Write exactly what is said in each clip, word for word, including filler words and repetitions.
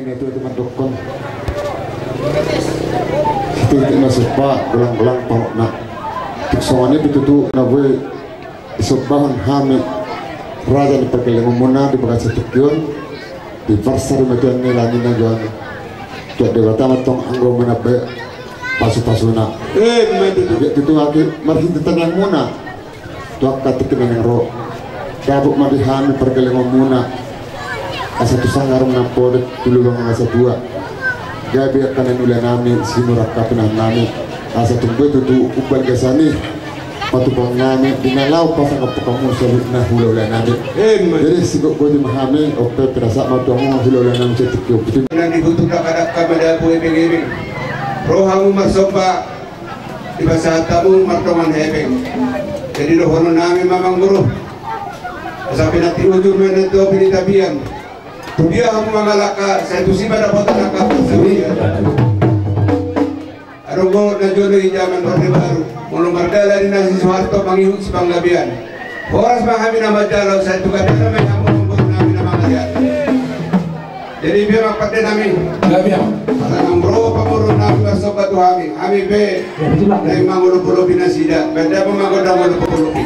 Itu, itu mandokkon. Itu, itu masuk pa, golang-golang pahokna. Tung songon i pe tutu na boi disombahon hami raja ni pargellengonmuna di bagasan tingki on. Diparsari ma Tuhan ni langit na johan. Tuhan Debata ma tong anggo manambai pasu-pasuna. Amen. Tutu, tutu ake marhite tangiangmuna. Tu angka tingki na naeng ro, dapot ma di hami pargellengonmuna. Asa tu sanggar na podek, tu lubang na satua, gabe angka na niula nami, sinur angka pinahan nami. Asa tung boi tutu umbal gasan i patupaon nami di na laho pasangap hamu saluhutna hula-hula nami. Amen. Jadi sigogoti ma hami, on pe pinasahat ma tu hamu hula-hula nami satingki on. Nang di huta dakdanak ma dabu ebeng-ebeng, ro hamu marsomba dipasahat hamu mardongan hepeng. Jadi dohonon nami ma amangboru, asa pinantikan ujur ma na tu pinantikan. Tu dia hamu mangalangka, sai tusi ma dapotan angka parsaoran. Adong do na jolo di jaman Orde Baru, molo mardalan ninna si Soeharto mangihut si Panggabean. Horas ma hami na manjalo, sai tu gabe ma hamu amangboru nami na mangalean. Jadi, biar apa deh nami? Gabe. Asa nang ro pamoruon nami marsomba tu hami. Hami pe, ya, betul, Pak. Naeng mangolop-olopi nasida. Benda pe mangolop-olopi.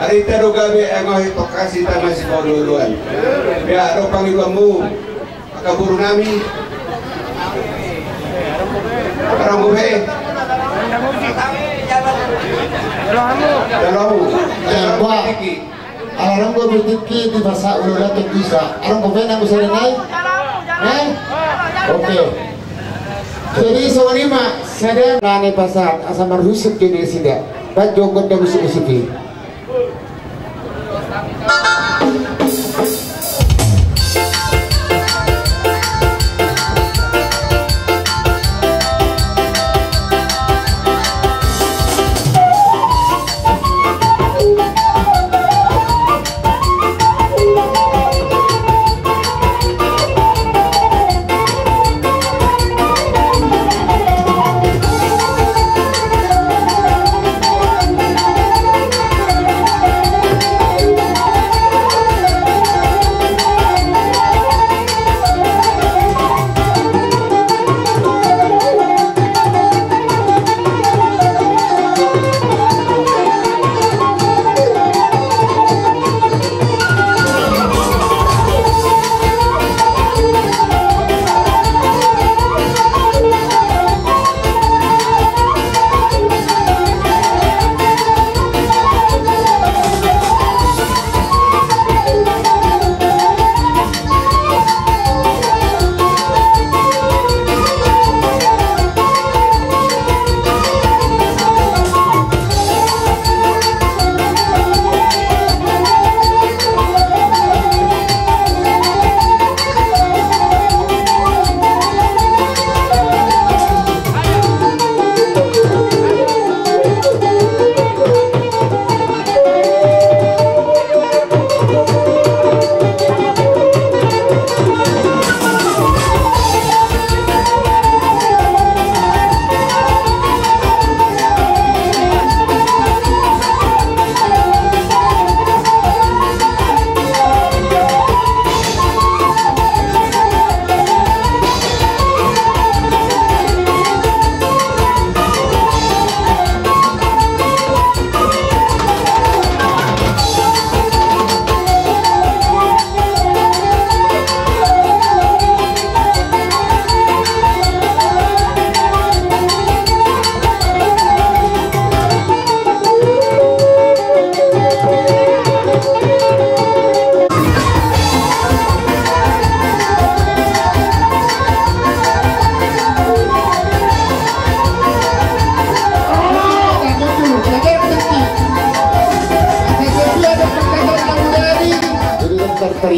Ari ta do gabe, eh, nunga hita tokasi ta masipaolo-oloan. Ia, adong pangidoanmu. Angka boru nami. Adong dope. Jalo hamu. Jalo hamu. Ala adong dope tingki dipasahat ulaon tu desa. Adong dope nang usaha nai. Eh? Oke. Jadi songon i ma sada na nipasahat asa marhusip di nasida. Baen jo gondang usik-usik i.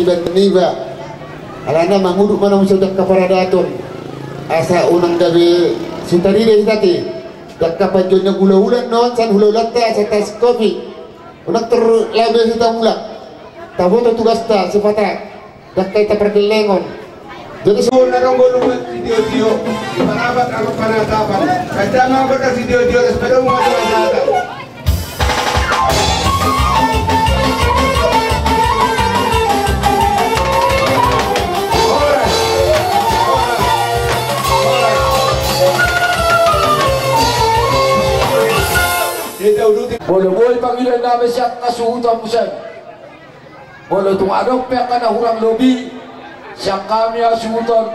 Bani niba. Alana mangudut ma na muse dangka paradaton. Asa unang gabe sitarida hita te. Dangka panjouon na hulahula non sian hulahulanta asa tasingkopi. Unang terlabe hita mulak. Taboto tugasta sipata. Dangka hita pargellengon. Jadi suhut na dong golu buat si Tio-tio. Di panabat amat panatapan. Kacama kota si Tio-tio. Las pada umat. Molo boi pangidoan nami sian hasuhuton muse. Molo tung adong pe angka na hurang lobi sian hami hasuhuton,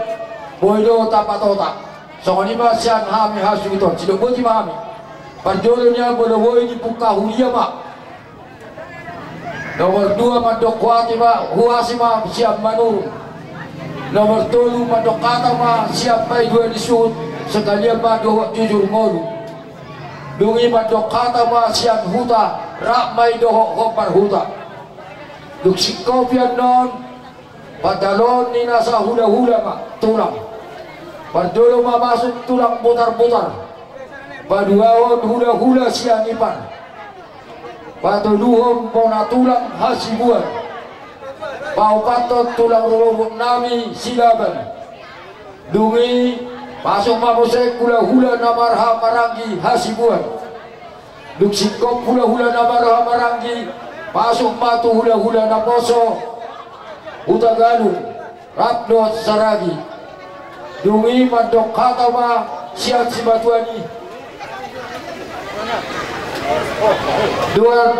boi do tapatota. Songon i ma sian hami hasuhuton, sidok boti ma hami. Parjolo nian molo boi dipungka huria ma. Nomor dua mandok huasi ma, huasi ma sian Manurung. Nomor tolu mandok hata ma sian Paidua ni Suhut, sekalian ma dohot jujur ngolu. Dung i mandok hata ma sian huta, rap ma i dohot hombar huta. Dung singkopi annon, pataluhon ni nasa hulahula ma tulang. Parjolo ma masuk tulang Butarbutar. Paduahon hulahula Sianipar. Patoluhon bona tulang Hasibuan. Paopathon tulang rorobot nami Silaban. Dung i masuk ma muse hulahula na marhahamaranggi Hasibuan. Dung singkop hulahula na marhahamaranggi, masuk ma tu hulahula naposo Hutagalung rap dohot Saragi. Dung i mandok hata ma sian simatua ni,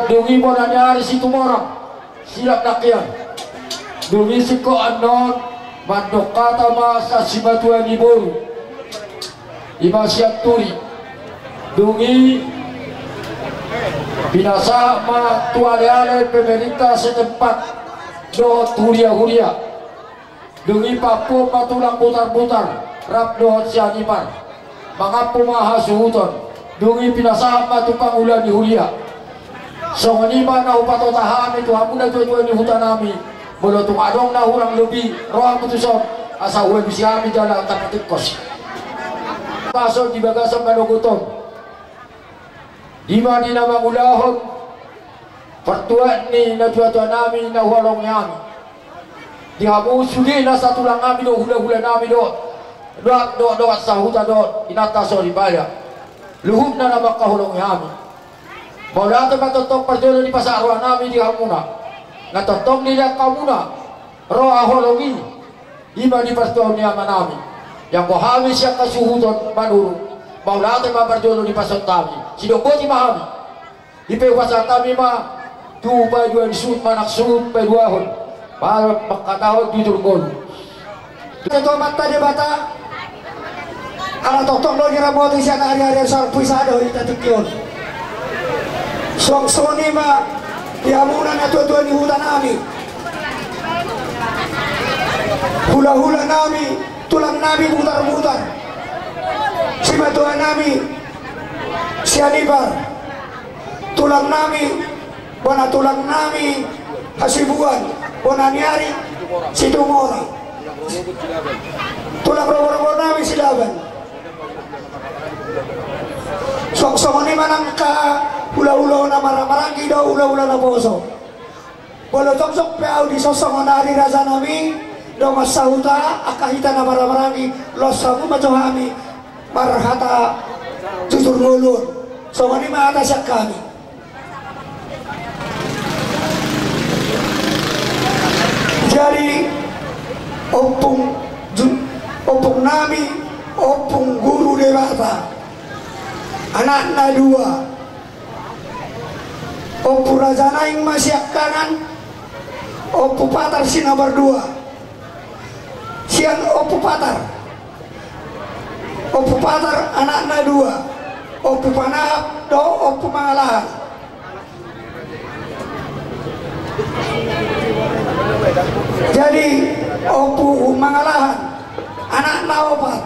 dung i bona ni ari Situmorang. Silap nangkian. Dung i singkop annon mandok hata ma sian simatua ni boru, i ma sian Turi. Dung i pinasahat ma tu aleale pemerintah setempat dohot huriahuria. Dung i paampuhon ma tulang Butarbutar rap dohot Sianipar. Mangampu ma hasuhuton. Dung i pinasahat ma tu pangula ni huria. Songon i ma na hupatota hami tu hamu natuatua ni huta nami. Molo tung adong na hurang lobi, ro hamu tuson asa hualusi hami jala tapatingkos. Paso di bagasan manogot on. I ma di na mangulahon partuat ni natuatua nami na huhaholongi hami. Di hamu sude na satulang nami do, hulahula nami do, dohot dongan sahuta do, inanta soripada. Luhutna na mangkaholongi hami. Mauliate ma tongtong parjolo dipasahat roha nami di hamuna. Na tongtong dilehon hamuna roha holong i. I ma di partuaon ni ama nami. Ianggo hami sian hasuhuton Manurung, mauliate ma parjolo dipasuhut hami. Sidok boti ma hami. I pe hupasahat hami ma tu Paidua ni Suhut, manang Suhut Paiduahon. Mangkatahon jujur ngolu. Tuhan Debata. Ala tongtong do diramoti sian ariari, sahat tu sada hita tingki on. Suang songon i ma di hamuna natuatua ni huta nami, hulahula nami, tulang nami Butarbutar, simatua nami Sianipar, tulang nami, bona tulang nami Hasibuan, bona ni ari Situmorang, tulang rorobot nami Silaban. Suang songon i ma nang angka hulahula na marhahamaranggi dohot hulahula naposo. Molo jongjong pe ahu dison songon ari raja nami, dongan sahuta, angka hita na marhahamaranggi, laos hamu ma jo hami marhata jujur ngolu on. Songon i ma hata sian hami. Jadi ompung, ompung nami, Ompung Guru Debata, anakna dua, Ompu Raja Naing ma siangkangan, Ompu Patar si nomor dua. Sian Ompu Patar, Ompu Patar anakna dua, Ompu Panahap dohot Ompu Mangalahan. Jadi Ompu Mangalahan anakna opat.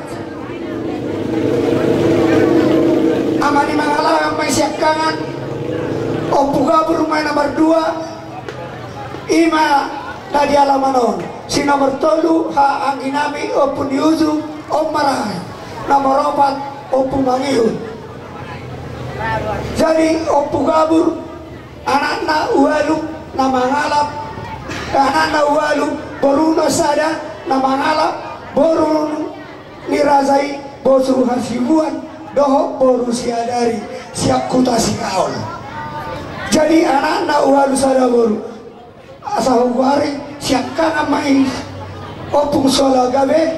Ama ni Mangalahan ma i siangkangan, Ompu Gabur ma i nomor dua. I ma na di alaman on. Si nomor tolu, ha, anggi nami Ompu ni Uju, Om Marae. Nomor opat, Ompu Mangihut. Jadi Ompu Gabur, anakna ualu na mangalap, anakna ualu, boruna sada na mangalap boru ni raja i, boru Hasibuan dohot boru Siadari, sian huta Sigaol. Jadi anakna ualu sada boru. Asa huari siangkangan ma i Ompung Sola Gabe,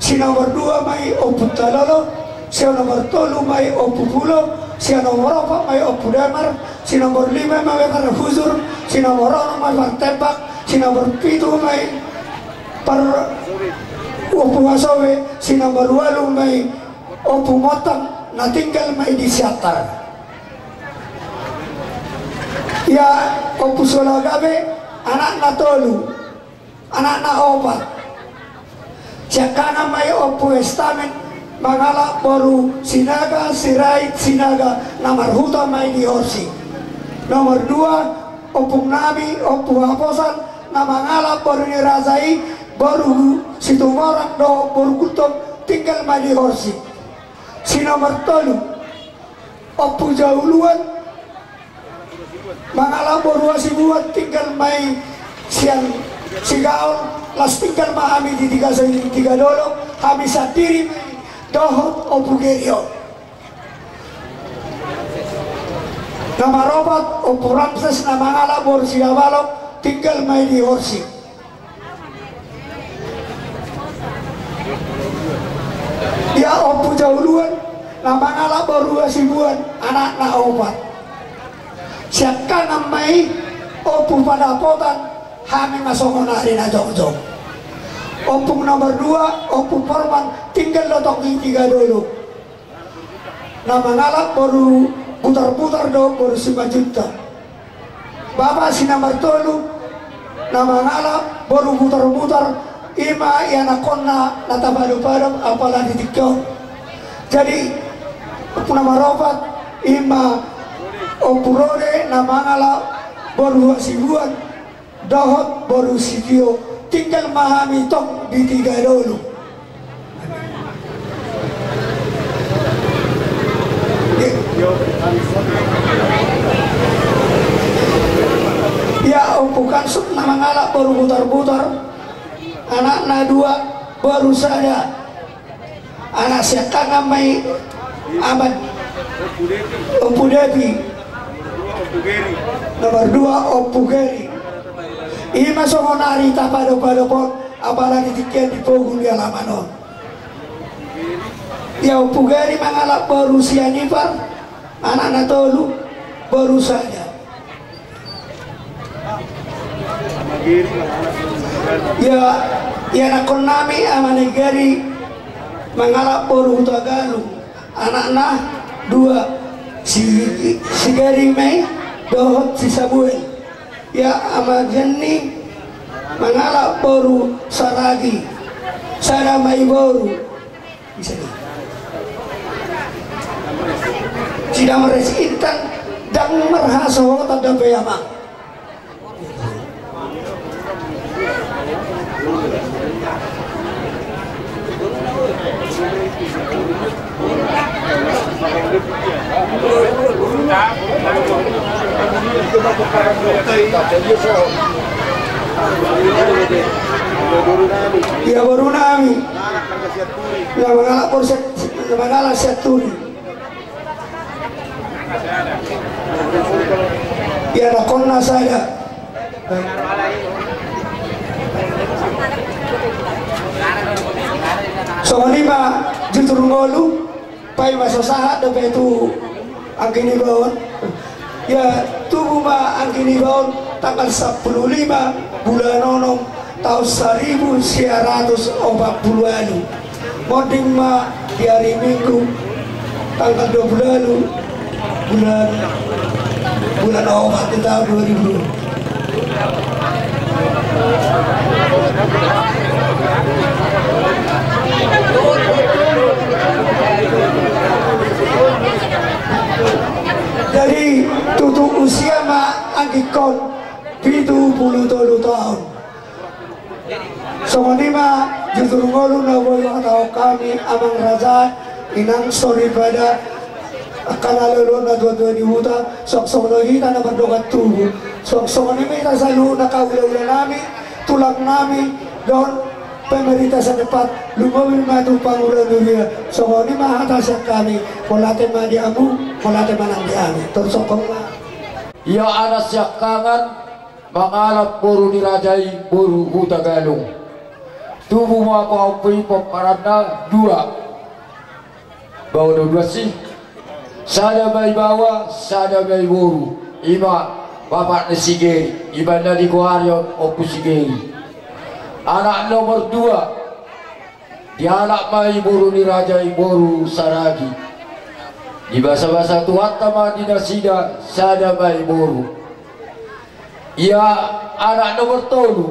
si nomor dua ma i Ompu Talolo, si nomor tolu ma i Ompu Pulo, si nomor opat ma i Ompu Damar, si nomor lima ma i Parhujur, si nomor onom ma i Partembak, si nomor pitu ma i Par Ompu Hasobe, si nomor ualu ma i Ompu Montang, na tinggal ma i di Siantar. Ia Ompu Sola Gabe, anakna tolu, anakna opat. Siangkangan ma i Ompu Estamen, mangalap boru Sinaga, Sirait Sinaga, na marhuta ma i di Horsik. Nomor dua, ompung nami, Ompu Haposan, na mangalap boru ni raja i, boru Situmorang dohot boru Gultom, tinggal ma i di Horsik. Si nomor tolu, Ompu Jauluan, mangalap boru Hasibuan, tinggal ma i sian Sigaol, las tinggal ma hami di Tiga Sa-, Tiga Dolok, hami sandiri ma i dohot Ompu Geri on. Nomor opat, Ompu Ramses, na mangalap boru Sidabalok, tinggal ma i di Horsik. Ia Ompu Jauluan, na mangalap boru Hasibuan, anakna opat. Siangkangan ma i Ompu Padapotan, hami ma songon ari na jongjong. Ompung nomor dua, Ompu Porman, tinggal do tong di Tiga Dolok. Na mangalap boru Butarbutar dohot boru Simanjuntak. Bapak si nomor tolu, na mangalap boru Butarbutar, i ma ianakhonna na tapadopado apala di tingki on. Jadi, nomor opat, i ma Ompu Rode, na mangalap boru Hasibuan dohot boru Sitio, tinggal ma hami tong di Tiga Dolok. Ia Ompu Kansuk, na mangalap boru Butarbutar, anakna dua, boru sada. Anak siangkangan ma i, aman. Ompu Depi. Nomor dua, Ompu Geri. I ma songon ari tapadopado on, apala di tingki on, di pogu ni alaman on. Ia Ompu Geri mangalap boru Sianipar, anakna tolu, boru sada. Ia, ianakhon nami, Ama ni Geri, mangalap boru Hutagalung, anakna dua, si, si Geri ma i dohot si Samuel. Ia Ama Jenni, mangalap boru Saragi, sada ma i boru. Bisa di. Si Damar si Intan, ndang marhasohotan dope, Ama. Ia boru nami. Na mangalap boru Siat-, na mangalap Sianturi. Ianakhonna sada. Songon i ma jutur ngolu, paima so sahat dope tu anggi niba on. Ia tubu ma anggi niba on tanggal sampulu lima bulan onom taon saribu sia ratus opat pulu ualu. Monding ma di ari Minggu tanggal dua pulu ualu bulan, bulan opat di taon dua ribu dua. Jadi tutu usia ma anggikon pitu pulu tolu taon. Jujur ngolu na boi hatahon hami, amang raja, inang soripada, angka na lolo, na tua-tua ni huta, suang songon i hita na mardongan tubu. Suang songon i ma hita saluhutna, angka hula-hula nami, tulang nami, dohot pemerintah setempat, lumobi ma tu pangula ni huria. Songon i ma hata sian hami, mauliate ma di hamu, mauliate ma nang di hami. Torus songon i ma. Ia anak siangkangan, mangalap boru ni raja i, boru Hutagalung. Tubu ma pahompu i pomparanna dua. Baoa do dua si. Sada ma i baoa, sada ma i boru. I ma bapak ni si Geri. I ma na digoari on Ompu si Geri. Anak nomor dua. Dialap ma i boru ni raja i, boru Saragi. Dibasabasa Tuhanta ma di nasida, sada ma i boru. Ia anak nomor tolu,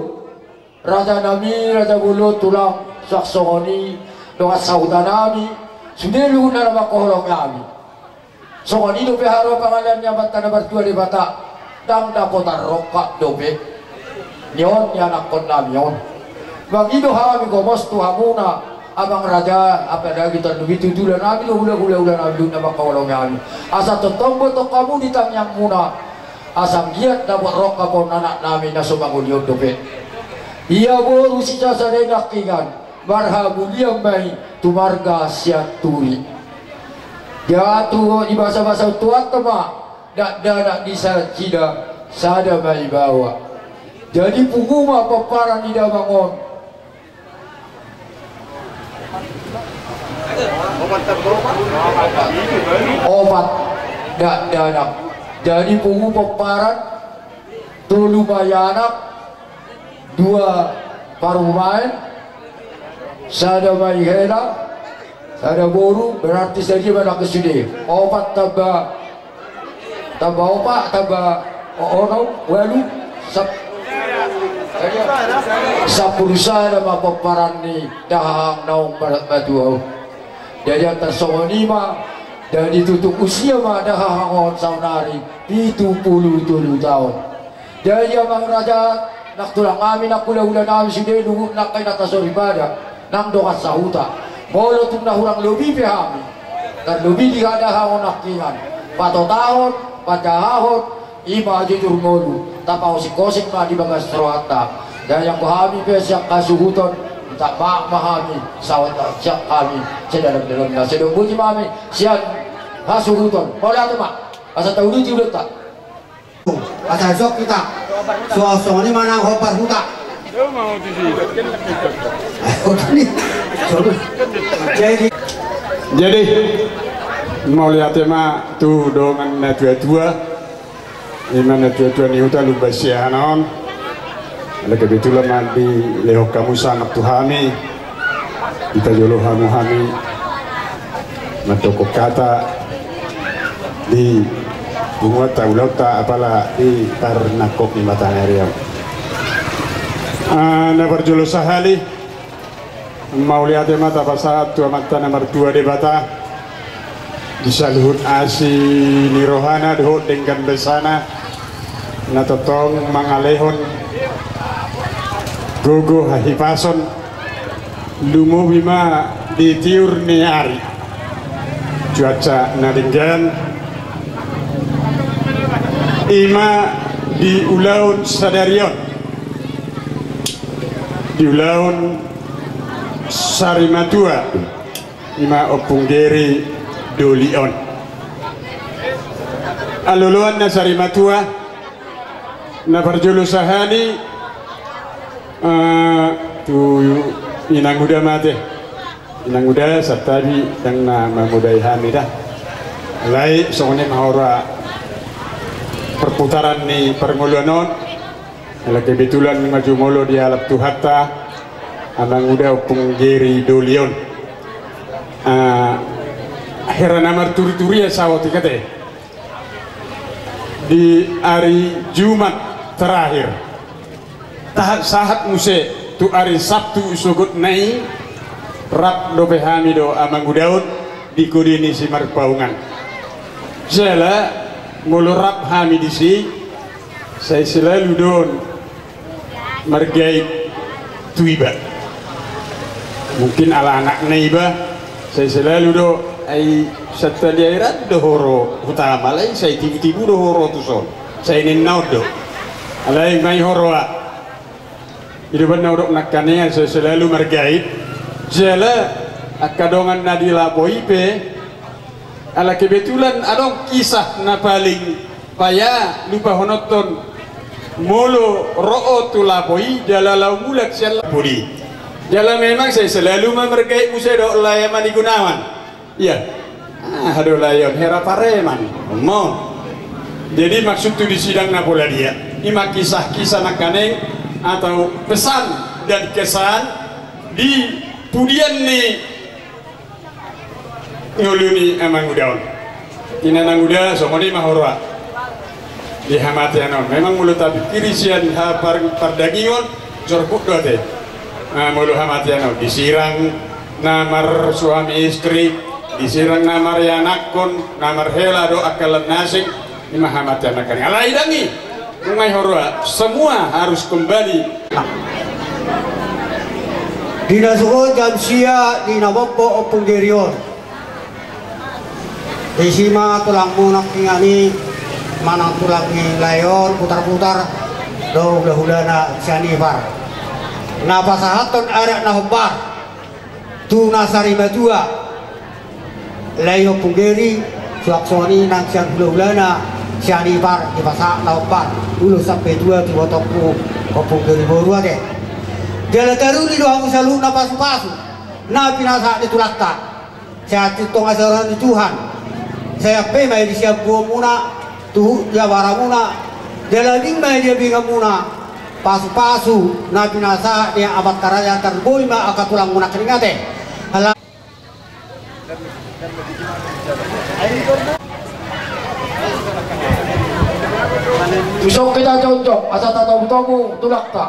raja nami, raja bolon, tulang, suang songon i dongan sahuta nami, sude luhutna na mangkaholongi hami. Songon i dope haroa pangalean ni Amanta na martua Debata, ndang dapotan rongkap dope ni on ni anakkon nami on. Mangido hami gomos tu hamuna, amang raja, apalagi tarlumobi tu tulang nami dohot hula-hula nami luhut na mangkaholongi hami. Asa tongtong botohon hamu di tangiangmuna, asa anggiat dapot rongkap on anak nami na so mangoli on dope. Ia boru sisada i nangkiningan, marhamulian ma i tu marga Sianturi. Ia tu dibasabasa Tuhanta ma dakdanak ni nasida, sada ma i baoa. Jadi pungu ma pomparan ni damang on. Opat dakdanak. Jadi pungu pomparan, tolu ma i anak, dua parumaen, sada ma i hela, sada boru, berarti sadia ma nangkin sude? Opat tamba, tamba opat, tamba o-, onom, ualu, sap-, sadia? Sampulu sada ma pomparan ni dahahang naung ma-, matua on. Jadi antar songon i ma, jadi tutup usia ma dahahang on saonari pitu pulu tolu taon. Jadi amang raja, nang tulang nami, nang hula-hula nami, sude luhutna angka inanta soripada, nang dongan sahuta. Molo tung na hurang lobi pe hami, tarlobi di hadahahang on nangkiningan, patotahon, padahahon, i ma jujur ngolu, tapaosing-osing ma di bagas rohanta. Jadi anggo hami pe sian hasuhuton, minta maaf ma hami, sahat sian hami sedalam-dalamna, sai dapot boti ma hami sian hasuhuton. Mauliate ma, asa tauduti ulaonta. Asa jok hita. So, songon i ma nang hombar huta. Jadi. Jadi, mauliate ma tu dongan na tua-tua. I ma na tua-tua ni huta Lumban Siahaan on. Ala kebetulan ma dilehon hamu sangap tu hami. Diparjolo hamu hami mandok hata di punguanta, ulaonta, apala di parnangkok ni matangari on. Ah, na parjolo sahali, mauliate ma tapasahat tu Amanta na martua Debata di saluhut asi ni rohana dohot denggan basana, na tongtong mangalehon gogo hahipason, lumobi ma di tiur ni ari, cuaca na denggan, i ma di ulaon sadari on, di ulaon sarimatua, i ma Ompung Geri Doli on. Aloloan na sarimatua, na parjolo sahali, eh, tu inanguda ma ate. Inanguda, santabi, ndang na mamodai hami da. Alai songon i ma hora perputaran ni parngoluan on. Ala kebetulan ma jumolo dialap Tuhanta Amanguda Ompung Geri Doli on. Ah, hera na marturi-turi ia saotik ate. Di ari Jumat terakhir, tahat sahat muse tu ari Sabtu sogotna i, rap dope hami do Amanguda on di kode ni Simarpaungan. Jala molo rap hami disi, sai selalu do on margait tu iba. Mungkin ala anakna iba, sai selalu do, ai santali ai ra do horo hutama, alai sai tibu-tibu do horo tuson, sai ninna on do. Alai ma i horo a. I do umbahen na hudok nangkaningan, sai selalu margait. Jala angka dongan na di lapo i pe, ala kebetulan adong kisah na paling paya lupahononton molo ro ho tu lapo i jala laho mulak sian lapo i. Jala memang sai selalu ma margait muse do, Lae Amani Gunawan. Ia. Ah, hado Lae on, hera pareman. Mo. Jadi maksudhu di sidang na pola dia, i ma kisah-kisah nangkaning atau pesan dan kesan di pudian ni ngolu ni amanguda on. Inananguda, songon i ma horo a. Di hamatean on memang molo tapingkiri sian ha par-, pardagingon, jorbut do ate. Ah, molo hamatean on disirang na marsuami istri, disirang na marianakkon, na marhela do angka na asing. I ma hamatean nangkaning. Alai dang i, nunga i horo a, semua harus kembali. Di na songon jam sia di na mompo Ompung Geri on. Disi ma tulangmuna nangkiningan i, manang tulang ni lae on Putar-putar dohot hulahulana Sianipar, na pasahathon adat na hombar tu na sarimatua. Lae Ompung Geri, suang songon i nang sian hulahulana Sianipar dipasahat na hombar ulos sampe tua tu ibotongku Ompung Geri boru ate. Jala taruli do hamu saluhutna pasupasu na pinasahat ni tulangta. Sai antong asa roha ni Tuhan, sai ampe ma i di siambuonmuna, tu di abaramuna, jala ding ma i di abinganmuna. Pasupasu na pinasahat ni amanta raja, tarlumobi ma angka tulangmuna nangkiningan ate. Ala- Tuson hita jongjong asa tatomutomu tulangta.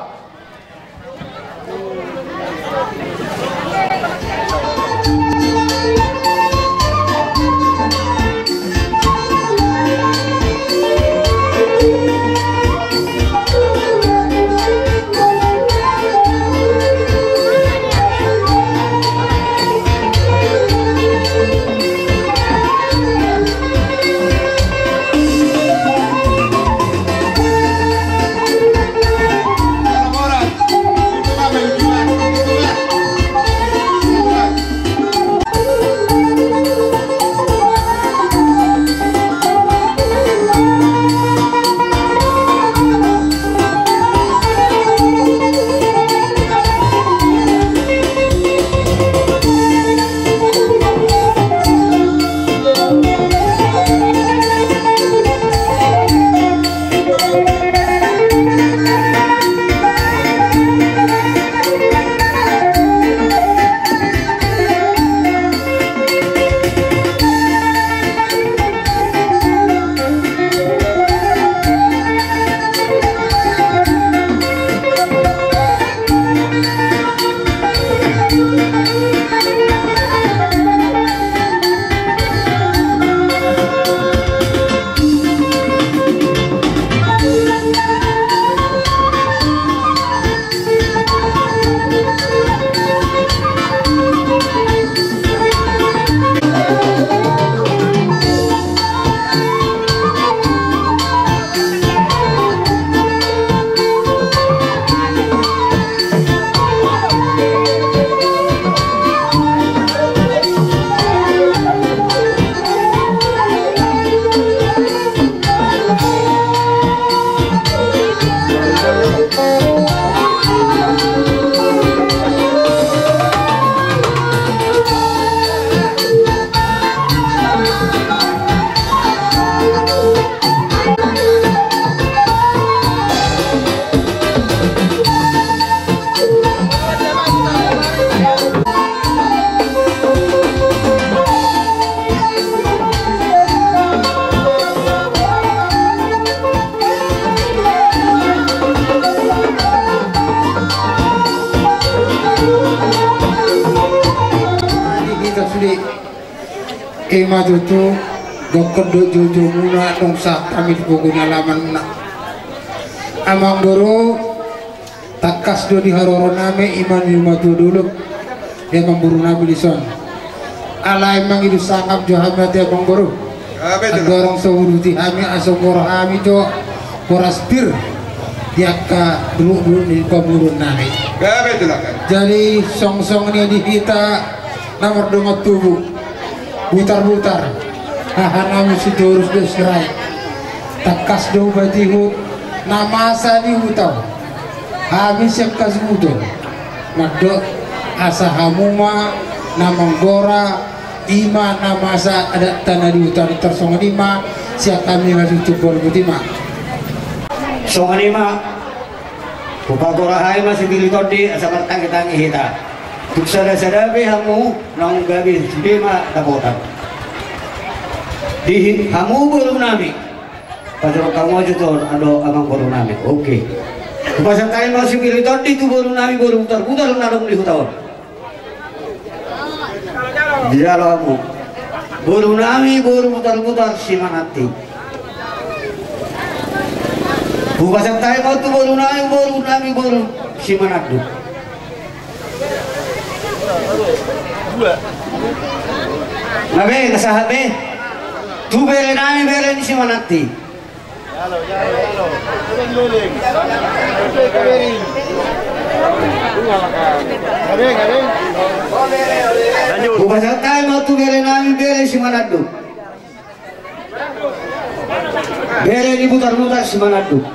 Ima tutu, dokkon do joujou muna, dung sahat hami di pogu ni alaman muna. Amang boru, tangkas do di haroro nami, ima ni matua dolok. Amangboru nami dison. Alai mangido sangap jo hami ate amangboru. Andorang so huuduti hami asa huboan hami jo boras pir di angka dolok-dolok ni pamoruon nami. Jadi songon-songon i di hita na mardongan tubu. Butar-butar. Haha nami Sitorus do Sirait. Tangkas do hubatihon na masa ni huta on. Hami sian hasuhuton mandok asa hamu ma na manggora, i ma na masa adatta na di huta on. Tarsongon i ma sian hami hasuhuton, botima. Songon i ma. Hupagora hami ma sipir ni tondi asa martangi-tangi hita. Tung sada-sada pe hamu naung gabe sude ma dapotan. Di hamu boru nami. Pasahat hamu jo tu on, ado amangboru nami. Oke. Hupasahat hami ma sipir ni tondi tu boru nami, boru Butar-butar na adong di huta on. Dijalo hamu. Boru nami, boru Butar-butar Simananti. Hupasahat hami ma tu boru nami, boru nami, boru Simananduk. Na be, na sahat be. Tu bere nami, bere ni Simananti. Hupasahat hami ma tu bere nami, bere Simananduk. Bere ni Butar-butar Simananduk.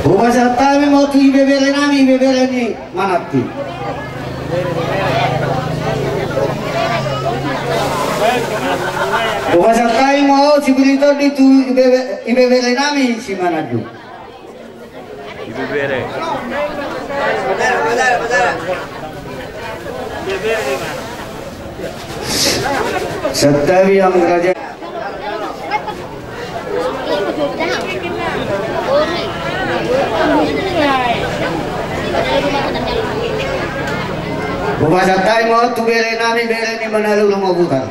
Hupasahat hami ma tu ibebere nami, ibebere ni Mananti. Hupasahat hami ma sipir ni tondi tu ibebe-, ibebere nami Simananduk. Ibebere. Santabi amang raja. Hupasahat hami ma tu bere nami, bere ni Manalu Roma Butar.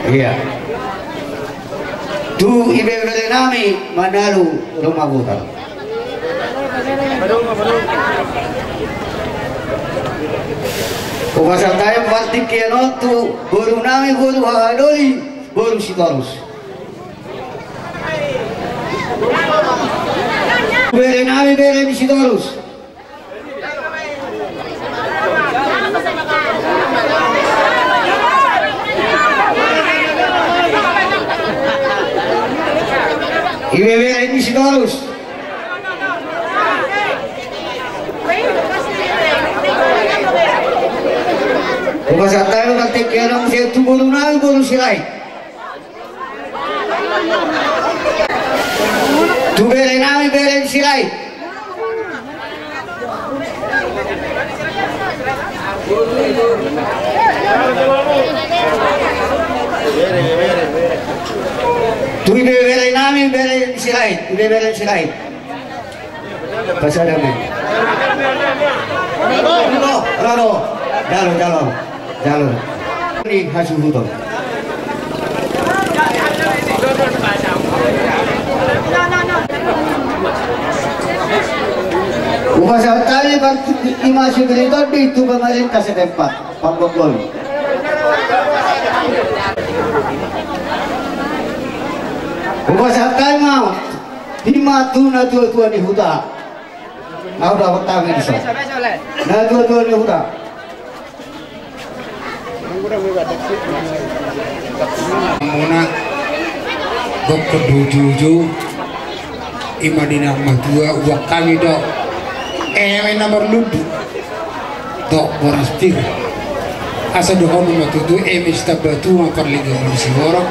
Iya. Tu ibebere nami Manalu Roma Butar. Hupasahat hami partingkian on tu boru nami, boru Hahadoli, boru Sitorus. Bere nami, bere ni Sitorus. Ibebere ni Sitorus. Hupasahat hami ma partingkian on tu boru nami, boru Sirait. Tu bere nami, bere ni Sirait. Tu ibebere nami, bere ni Sirait, ibebere ni Sirait. Pasadame. Ro, ro, ro. Jalo, jalo. Jalo. Ni hasuhuton. Hupasahat hami ma tu pemerintah setempat, Pambokkol. Hupasahat hami ma, ima tu natua-tua ni huta. Au da pertama ni so. Natua-tua ni huta. Muna, dokkon do uju-uju, ima di na matua, uang hami do. Eme na marlundu. Dok boras pir. Asa dohonon ma tutu, eme sitamba tua parlinggoman ni siborok.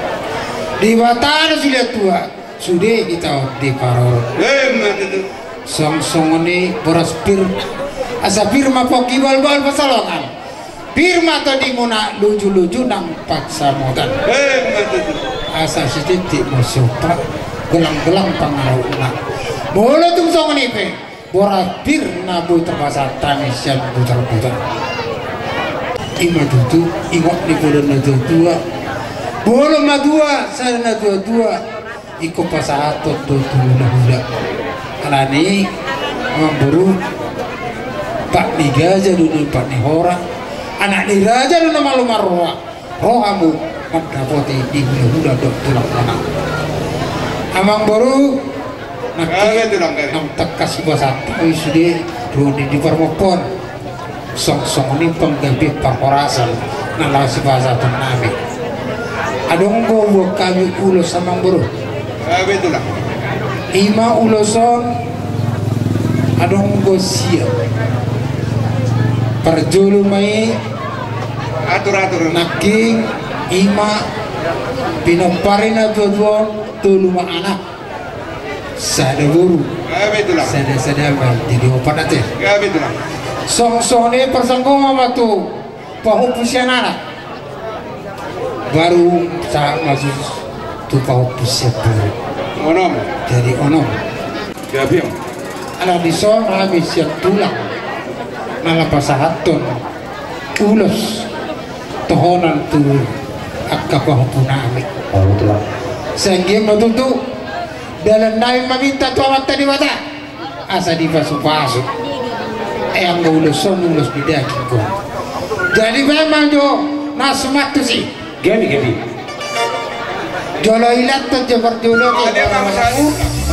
Debata do sude tua. Sude hita on diparorot. Emma tutu. Songon-songon i boras pir. Asa pir ma pongki, bahul-bahul pansalongan. Pir ma tondimuna, luju-luju nang pansamotan. Emma tutu. Asa sititi ma somba, gelang-gelang pangarahutna. Molo tung songon i pe, boras pir na boi tarpasahat hami sian Butar-butar. Ima tutu, ingot ni poda natua-tua. Molo matua sada natua-tua, ingkon pasahathon do tu hulahula. Alani, amangboru, pat ni gaja do na pat ni hora, anak ni raja do na malo marroha, rohamu mandapoti di hulahula dohot tulang dongan. Amangboru, nangkin, gabe tulang, gabe. Naung tangkas hupasahat hami sude, ruang di, di parmompoan. Song, songon i panggabean parhorasan na laho sipasahaton nami. Adong do buat hami ulos, amangboru. Ima ulos on, adong do sia. Parjolo ma i, atur-atur. Nangkin ima pinompar ni na tua-tua on, tolu ma anak. Sada boru. Gabe tulang. Sada, sada ma i, jadi opat ate. Gabe tulang. Song, songon i parsanggoman ma tu pahompu sian anak. Baru sahat ma tu pahompu sian boru. Onom. Jadi onom. Gabe. Ala dison hami sian tulang na laho pasahathon ulos tohonan tu angka pahompu nami. Sai anggiat ma tutu dalan nami maminta tu Amanta Debata asa dipasu-pasu. Ai anggo ulos on ulos ni daging do. Jadi memang jo na sumantusi. Gabe, gabe. Jolo ilathon jo parjolo.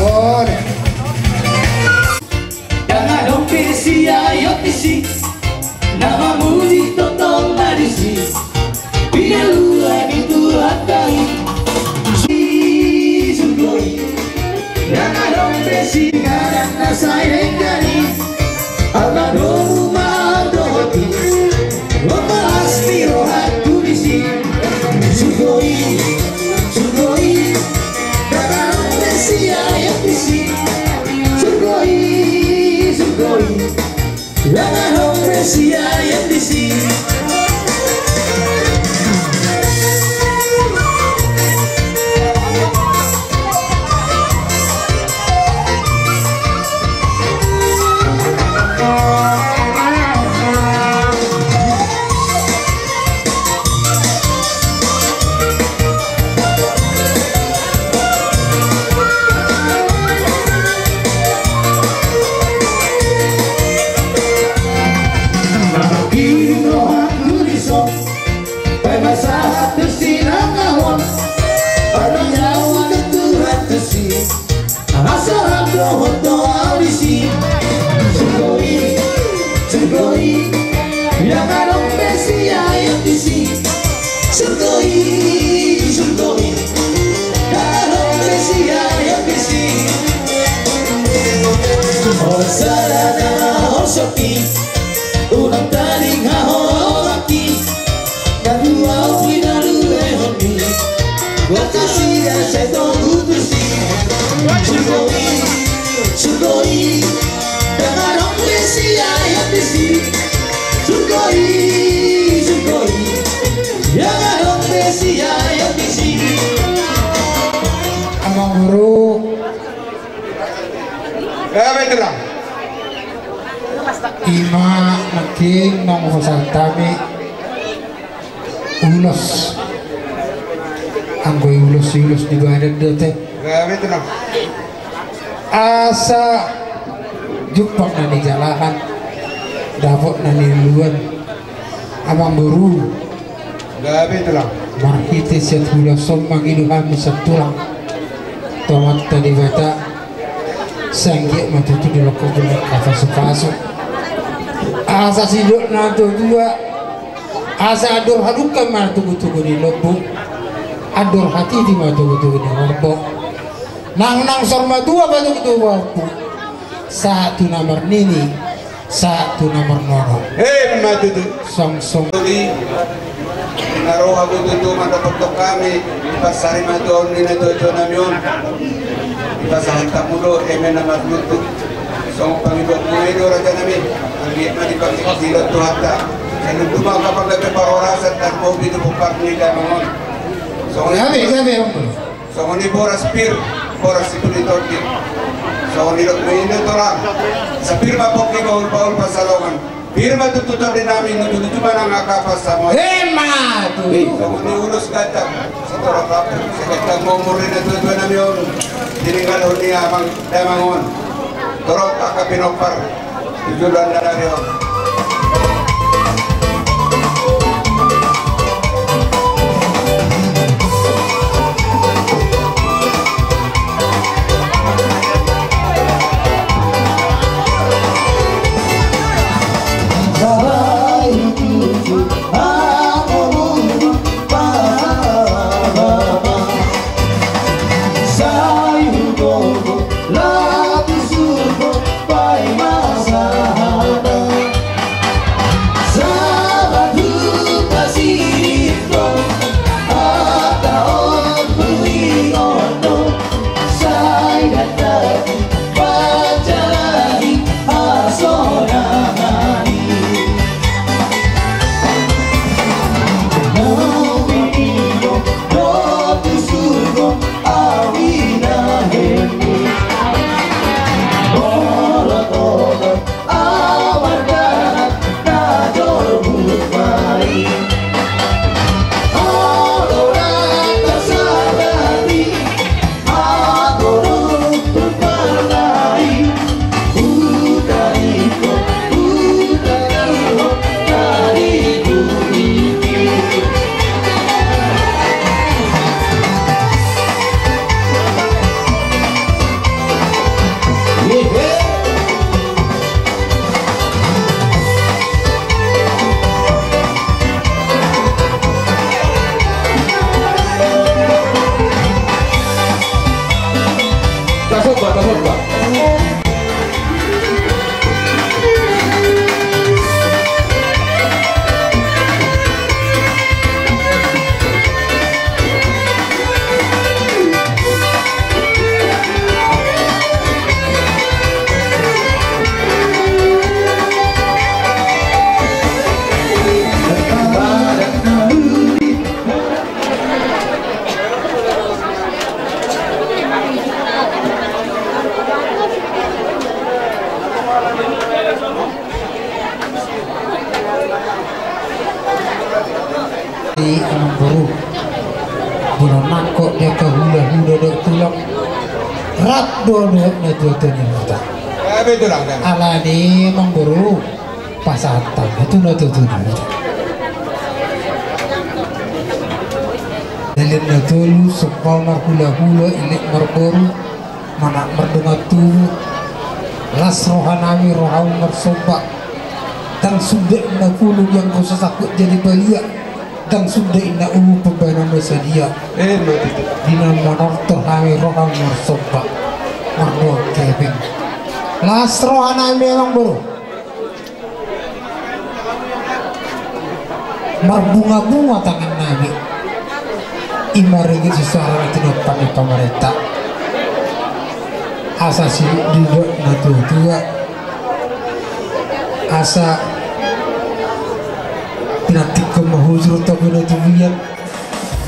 Oh, dia. Ndang adong be siaon disi na mamuji tongtong ma disi. Pinalua ni Tuhanta i. Surgo i. Ndang adong be siaon na sai denggan i. Au na domu ma dohot i. Lomo las ni rohangku disi. Surgo i, surgo i. Ndang adong be siaon disi. Surgo i, surgo i. Ndang adong be siaon disi. Paima sahat tu sinangkahon, paima sahat tu sinangkahon. Asa lam dohot do au disi. Surgo i, surgo i. Ndang adong be siaon disi. Surgo i, surgo i. Ndang adong be siaon disi. Olo sada na hosok i. Unang tading hahohomangki. Nanggo au pinalua hon i. Buat nasida sai togu tusi. Surgo i, surgo i. Ndang adong be siaon disi. Surgo i, surgo i. Ndang adong be siaon disi. Amangboru. Gabe tulang. Ima nangkin naung hupasahat hami ulos. Anggo i ulos, ulos ni badan do ate. Gabe tulang. Asa jumpang na nijalahan, dapot na niluluan. Amangboru. Gabe tulang. Marhite sian ulos on mangido hami sian tulang tu Amanta Debata. Sai anggiat ma tutu dilehon hami angka pasu-pasu. Asa sidok na tua-tua. Asa andor hadungka ma togu-togu ni lombu. Andor hatiti ma togu-togu ni horbo. Nang, nang saur matua patogu-togu pahompu. Sahat tu na marnini, sahat tu na marnono. Emma tutu. Song, song. Jadi, na ro hamu tutu mandapothon hami, dipasahat ma tu ahu ni natua-tua nami on. Dipasahat hamu do eme na marnuntu. Songon pangidoanmu i do raja nami. Anggiat ma dipangido Tuhanta. Sai nuntu ma angka panggabean parhorasan tarlumobi tu pomparan ni damang on. Songon i. Gabe, gabe, Om. Songon i boras pir, boras sipuli tondi. Songon i dok ma i do tulang. Sai pir ma pongki bahul-bahul pansalongan. Pir ma tutu tondi nami, nuju-nuju ma nang angka pansamotan. Emma tutu. Songon i ulos gantang. Sitoran rambu, sai gantang ma umur ni natua-tua nami on. Tininggalhon ni amang damang on. Torop angka pinompar di joloan na ari on. Tasomba, tasomba. Di amangboru, di na nangkok di angka hulahula dohot tulang, rap do dohot natuatua ni huta. Alani amangboru, pasahat hami tu natuatua ni huta. Dalihan na tolu, sompal marhulahula, elek marboru, manat mardongan tubu. Las rohanami rohamu marsomba. Ndang suda inna pulu di anggo so sangkut jadi balia. Ndang suda inna ubu pambahenan na sadia. Di na manortor hami rohamu marsomba, mardongan hepeng. Las rohanami amangboru. Marbungabunga tangannami. I ma rege sisara na tinompa ni pamarenta. Asa sidok didok natuatua. Asa pinantikhon ma hujur tonggi na tubuian.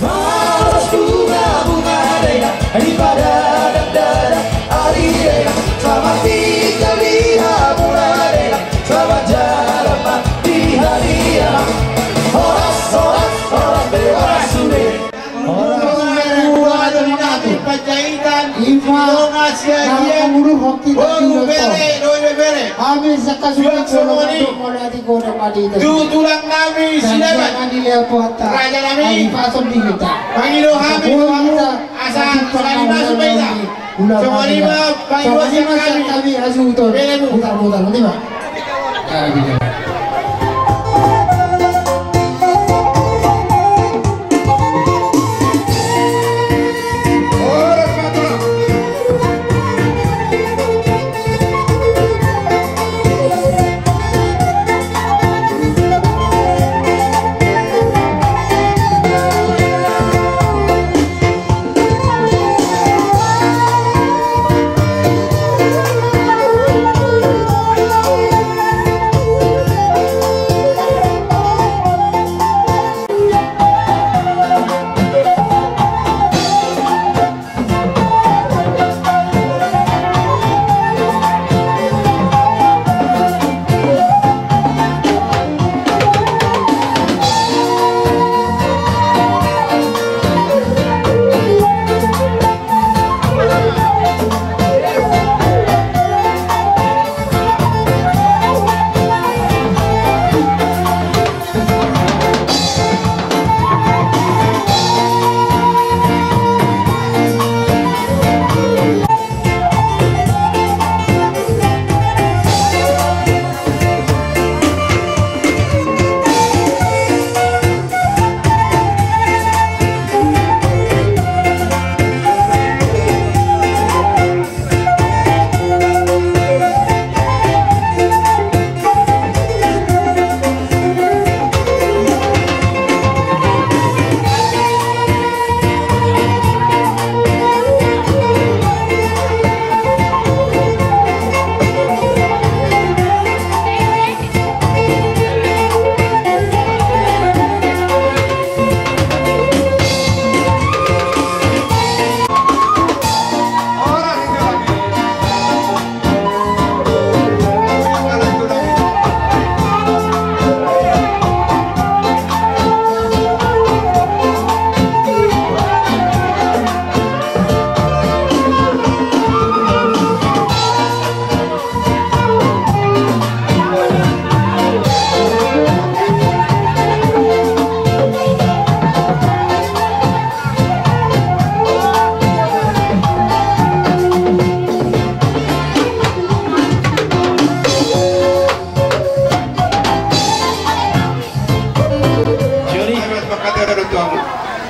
Malas bunga-bunga dena, di pada dada ari dena, selamat tinggal di hamuna dena, selamat jalan ma di hadiah. Horas, horas, horas, horas sude. Horas sude. Panjaitan. Ima. Dongan siagian. Bolu bere, dohot bere. Hami saka sude. Suang songon i. Tu tulang nami Silaban, raja nami, mangido hami tu hamu asa sahali masuk ma hita. Songon i ma pangidoan sian hami. Bere, putar, putar, putar.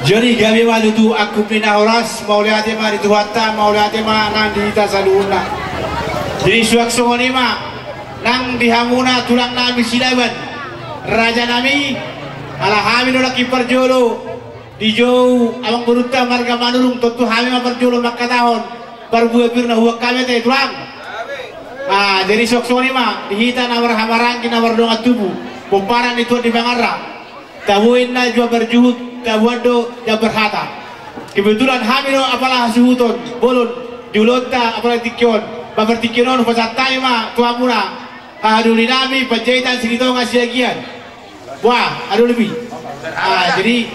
Jadi gabe ma tutu angkup ni na horas, mauliate ma di Tuhanta, mauliate ma nang di hita saluhutna. Jadi suang songon i ma nang di hamuna tulang nami Silaban, raja nami, ala hami do nangkin parjolo dijou amangborunta marga Manurung, tontu hami ma parjolo mangkatahon parbue pir na hubuan hami ate tulang. Ah, jadi suang songon i ma di hita na marhahamaranggi na mardongan tubu, pomparan ni tuan di Pangarang. Tabo ninna jua parjuhut, taboan do jala parhata. Kebetulan hami do apala hasuhuton bolon di ulaonta apala tingki on. Ba partingkian on hupasahat hami ma tu hamuna hahadoli nami Panjaitan Silitonga Siagian. Wah, aduh lebih. Ah, jadi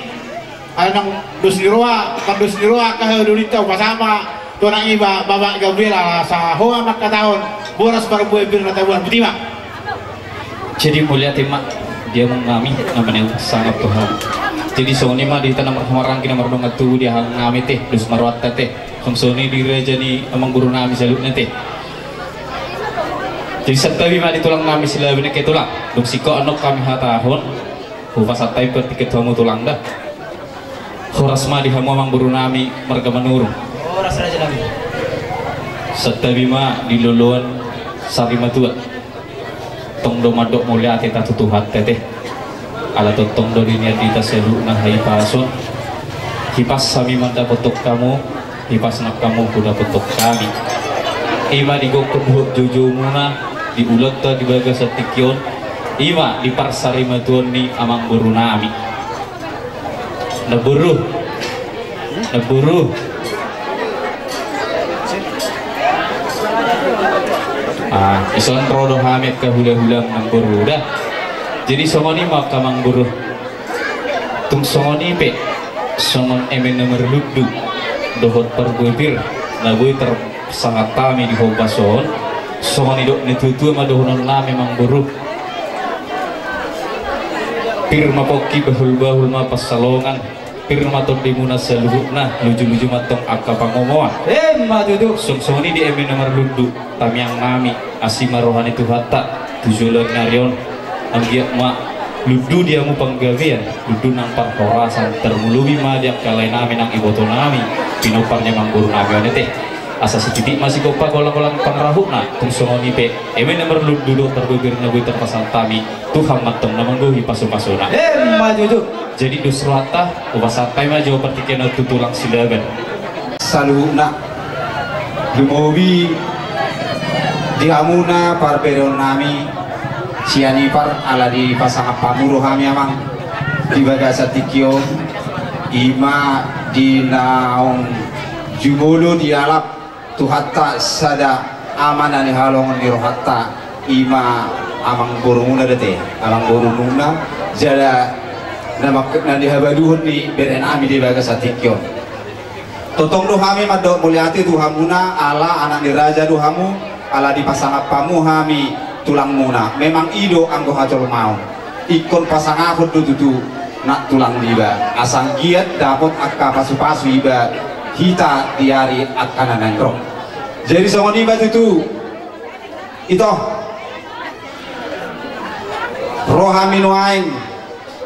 ala nang dos ni roha, nang dos ni roha angka hahadolinta hupasahat ma tu anakna i, Bapak Gabriel, asa ho ma mangkatahon boras parbue pir na taboan. Botima. Jadi mauliate ma di amang nami na manaek sangap tu hamu. Jadi songon i ma di hita na marhahamaranggi na mardongan tubu, di amang nami ate, dos ma rohanta ate. Songon i di raja ni amangboru nami saluhutna ate. Jadi santabi ma di tulang nami Silaban ate tulang. Dung singkop annon hami hatahon, hupasahat hami partingkian tu hamu tulang da. Horas ma di hamu amangboru nami marga Manurung. Horas, raja nami. Santabi ma di loloan sarimatua. Tong do mandok mauliate hita tu Tuhanta ate. Ala tongtong do dinian di hita saluhutna hahipason. Hipas hami mandapothon hamu, hipas nang hamu hudapothon hami. I ma di gokhon dohot joujoumuna di ulaonta di bagasan tingki on. I ma di parsarimatuaon ni amangboru nami. Namboru. Namboru. Ah, dison ro do hami angka hulahulam, namboru da. Jadi songon i ma angka amangboru. Tung songon i pe, songon eme na marlundu dohot parbue pir na boi tarpasahat hami di hopas on, songon nidok ni natuatua ma dohonon nami, amangboru. Pir ma pongki, bahulbahul ma pansalongan, pir ma tondimuna saluhutna, lujuluju ma antong angka pangomoan. Emma tutu. Songon i di eme na marlundu, tamiang nami, asi ma roha ni Tuhanta tu joloan ni ari on. Anggiat ma lundu di hamu panggabean, lundu nang parhorasan, tarlumobi ma di angka lae nami nang iboto nami, pinompar ni amangboru nami on ate. Asa sititi ma sigompa, golanggolang pangarahutna. Tung songon i pe, eme na marlundu dohot parbue pir na boi tarpasahat hami, Tuhan ma antong na manggohi pasupasuna. Emma tutu. Jadi dos rohanta, hupasahat hami ma jo partingkian on tu tulang Silaban. Saluhutna, lumobi di hamuna parbereon nami sian Ipar, ala dipasangap hamu do hami, amang, di bagasan tingki on. I ma di naung jumolo dialap Tuhanta sada ama na nihalongon ni rohanta, i ma amangborumuna do ate, amangborumuna, jala na mak-, na nihabaluhon ni bere nami di bagasan tingki on. Tongtong do hami mandok mauliate tu hamuna, ala anak ni raja do hamu, ala dipasangap hamu hami tulangmuna. Memang i do anggo hajolmaon. Ingkon pasangapon do tutu nang tulang niba, asa anggiat dapot angka pasupasu iba hita di ari angka na naeng ro. Jadi songon i ma tutu, ito, ro hami nuaeng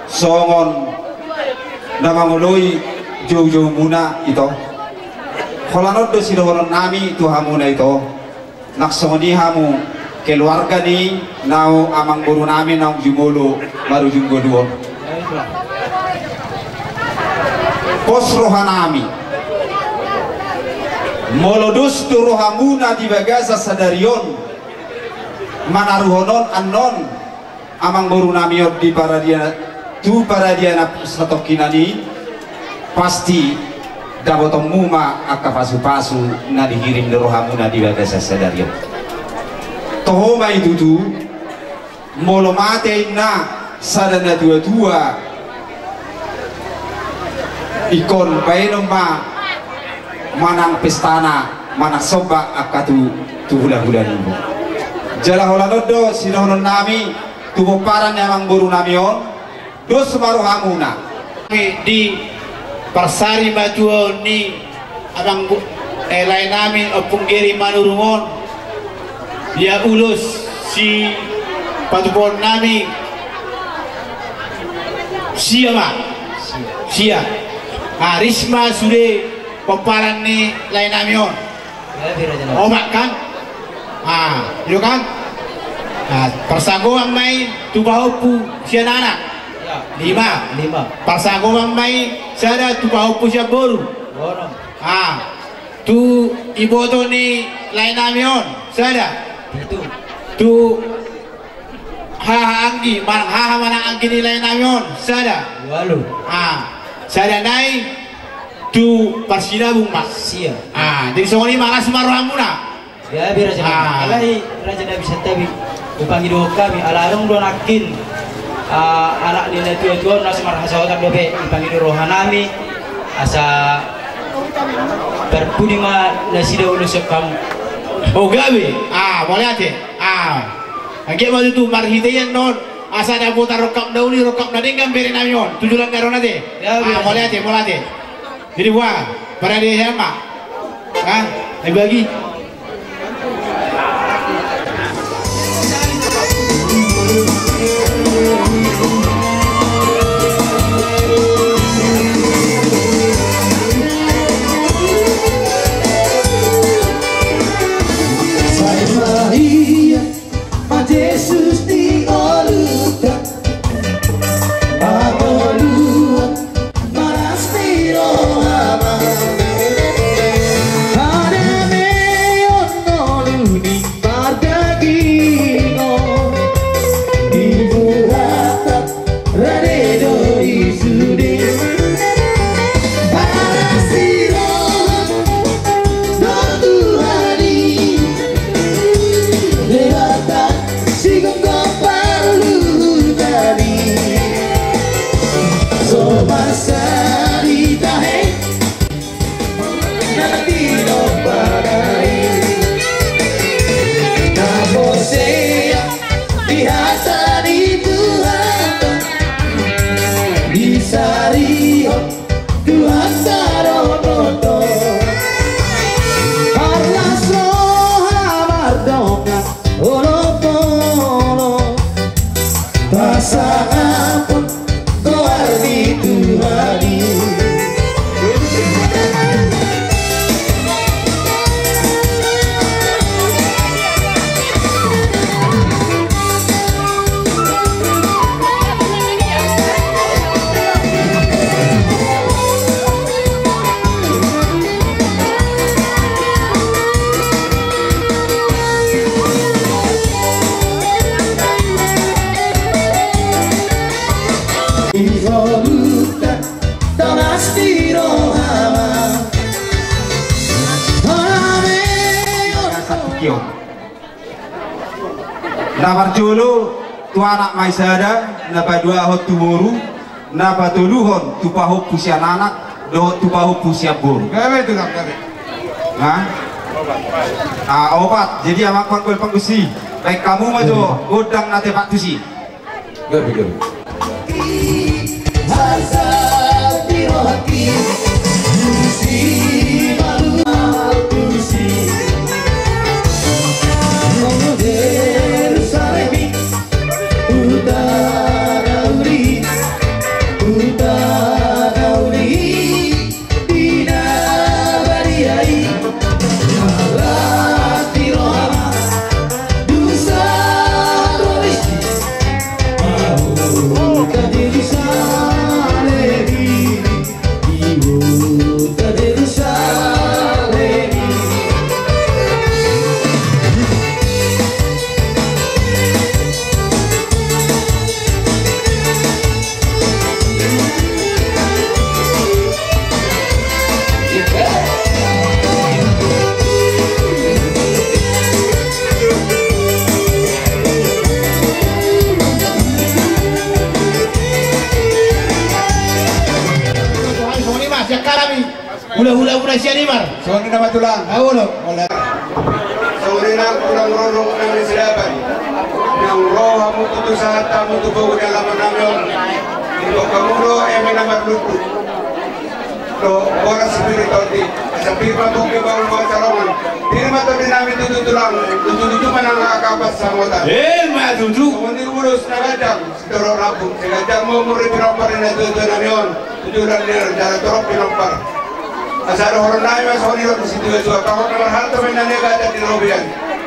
songon na mangoloi joujoumuna, ito. Holan on do sidohonon nami tu hamuna, ito. Nang songon i hamu keluarga ni naung amangboru nami naung jumolo marujung ngolu on. Pos roha nami, molo dos do rohamuna di bagasan sadari on manaruhon on annon amangboru nami on di paradia, tu paradia na satongkinan i, pasti dapotonmu ma angka pasupasu na dihirim ni rohamuna di bagasan sadari on. Toho ma i tutu, molo mate inna sada natuatua, ingkon baenon ma manang pestana, manang somba angka tu, tu hulahula niba. Jala holan on do sidohonon nami tu pomparan ni amangboru nami on, dos ma rohamuna. Di parsarimatuaon ni amang bu-, eh, lae nami Ompung Geri Manurung on, ia ulos sipatupaon nami, sia ma. Sia. Aris ma sude pomparan ni lae nami on. Opat kan? Ah, i do kan? Ah, parsagoman ma i tu pahompu sian anak. Lima. Lima. Parsagoman ma i sada tu pahompu sian boru. Ah, tu iboto ni lae nami on sada. Pitu. Tu haha anggi, manang haha manang anggi ni lae nami on sada. Ualu. Ah, sada nai tu parsinabung ma. Sia. Ah, jadi songon i ma las ma rohamuna. Gabe raja nami. Ah. Alai raja nami santabi, hupangido hami ala adong do nangkin, ah, anak ni natuatua on na so marhasaotan dope, hupangido roha nami asa parpudi ma nasida ulos sian hamu. O gabe. Ah, mauliate. Ah. Anggiat ma tutu marhite i annon asa dapotan rongkap na uli rongkap na denggan bere nami on tu joloan ni ari on ate. Ah, mauliate, mauliate. Jadi buah pada di ma. Ah, dibagi. Sai ma ia ma Jesus di ngolunta, mangolu ma las ni rohama. Hadameon ngolu ni pardagingon, dibuat rade do i sude. Padas ni roha do Tuhan i, Debata sigomgom parluhutan i. So masa di tahe na tinompa nai, na porsea di hata ni Tuhanta, disarihon Tuhanta do tongtong. Marlas roha mardongan olopolop, pasangapon goar ni Tuhan i. Na parjolo tu anak ma i sada, na paduahon tu boru, na patoluhon tu pahompu sian anak dohot tu pahompu sian boru. Gabe, Tulang, gabe. Hah? Ah, opat. Jadi amang panggual panggusi, baen hamu ma jo gondang na tepat tusi. Gabe, gabe. Songon i ma sian hami. Hulahula muna sian Imar. Songon i nama tulang. Aolo. Songon i nang tulang rorong nang ni Sidapan. Nang ro hamu tutu sahat hamu tu pogu ni alaman nami on. Didok hamu do eme na marlundu dohot boras sipir ni tondi. Asa pir ma pongki, baul ma sarongan. Pir ma tondi nami tutu tulang. Tutu tutu ma nang angka pansamotan. Ima tutu. Songon i ulos na ganjang, sitorop lambung. Sai ganjang ma umur ni pinompar ni natuatua nami on. Tujuan ni raja na torop pinompar. Asa dohonon nami ma songon i dohot ni situatua, pahompu na marhalto ma inna ni gata di robean.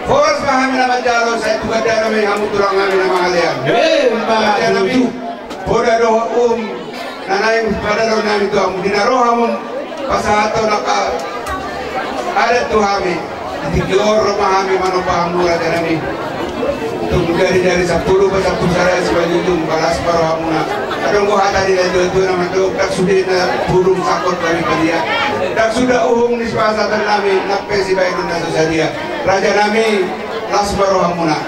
Horas ma hami na manjalo, sai tu gandana ma i hamu tulang nami na mangalean. Emma tutu. Poda dohot uhum na naeng pasahaton nami tu hamu, di na ro hamu pasahathon angka adat tu hami. Di tingki on ro ma hami manomba hamu raja nami. Tung jari-jari sampulu, sampulu sada simanjujung, las ma rohamuna. Adong do hata ni natuatua na mandok, ndang sude na hurung sangkot gabe padia, ndang suda uhum ni sipasahaton nami, nang pe sibahenon na so sadia. Raja nami, las ma rohamuna.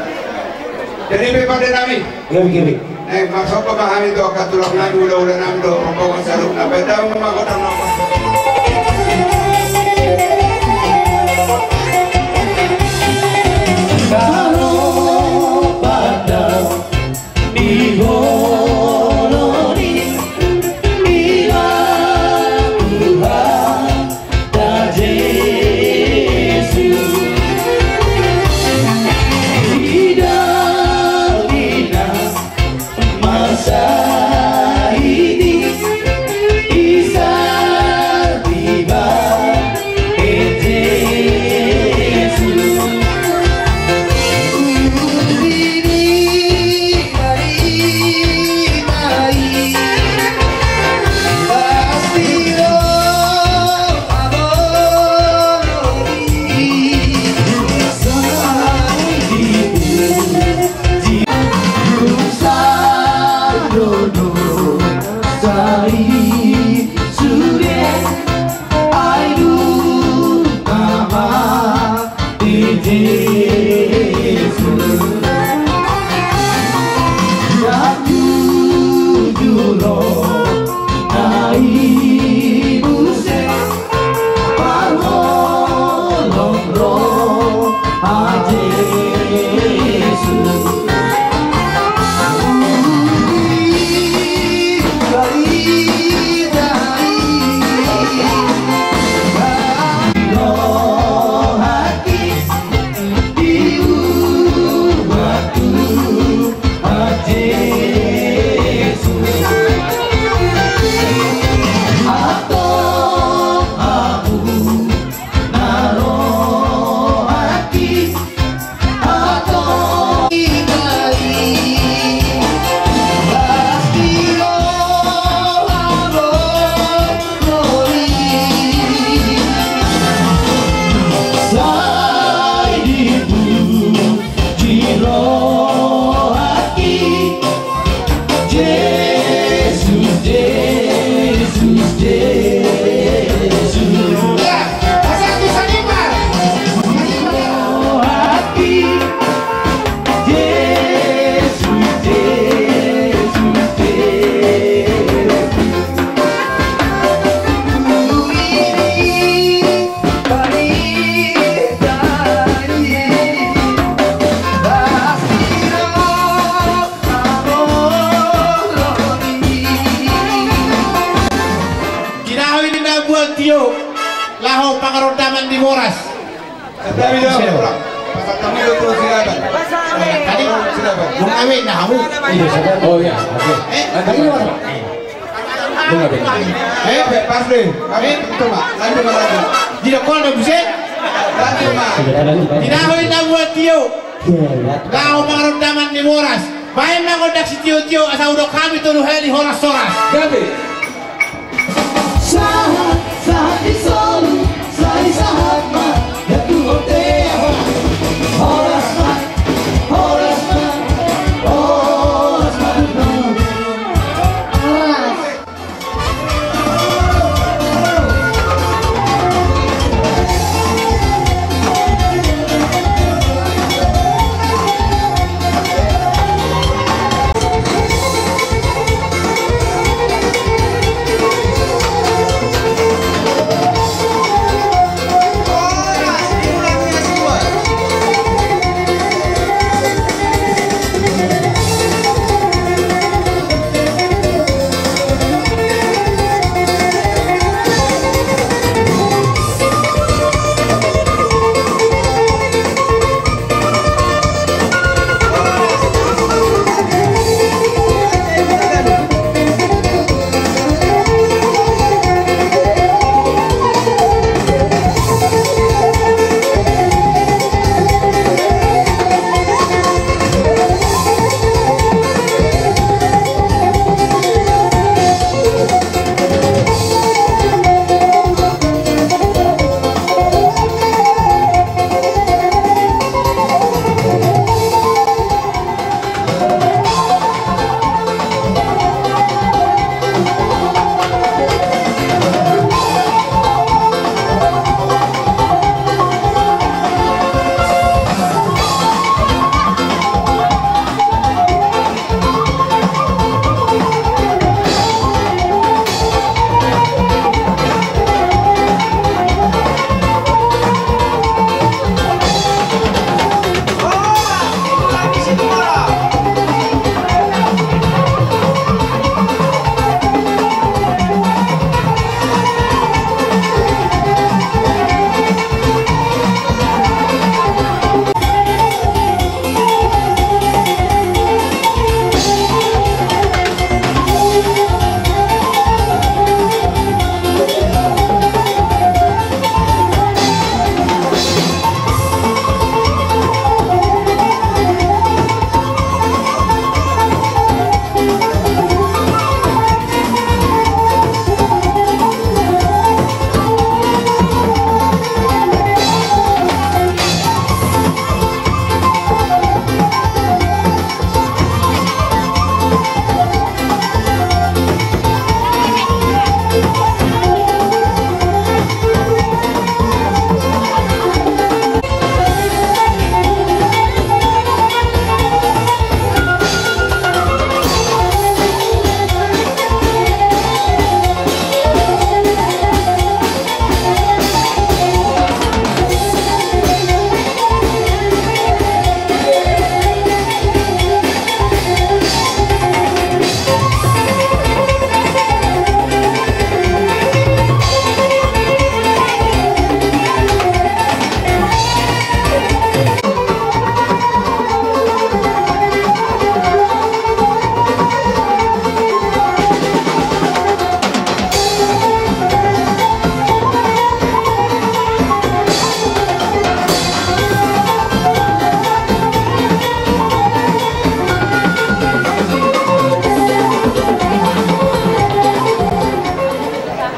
Jadi pe pande nami. Gabe, gabe. Eh, marsomba ma hami tu angka tulang nami, hula-hula nami dohot rombongan saluhutna. Bahen damang ma gondang na. Karo pandang di holong ni Tuhan. Tinahu i di na buat tio, laho pangarondaman di boras. Tadi, bung awe na hamu. Oh iya, oke. Eh? Tadi di mana? Eh? Pas deh. Awe, itu, Pak. Lanjut, Pak, lanjut. Di dokol na buse? Lanjut, Pak. Tinahu i na buat tio, laho pangarondaman di boras. Baen ma gondang sitio-tio, asa hudok hami tolu hali horas-horas. Gabe. Sahat, sahat di solu, sai sahat ma, ya tu ote, horas ma, horas ma, horas ma, horas.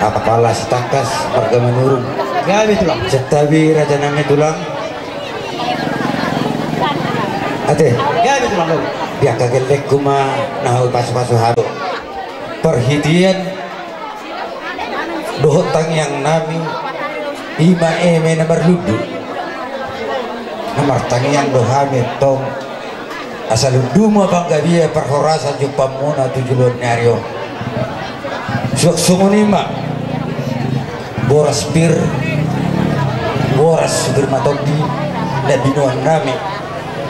Apala Sitangkas marga Manurung. Gabe tulang. Santabi raja nami tulang. Ate. Gabe tulang. Di angka gellengku ma na hupasupasu hami. Parhitean dohot tangiang nami, ima eme na marlundu. Na martangiang do hami tong. Asa lundu ma panggabean parhorasan jumpangmuna tu joloan ni ari on. Suang songon i ma boras pir, boras pir matondi, na binoan nami,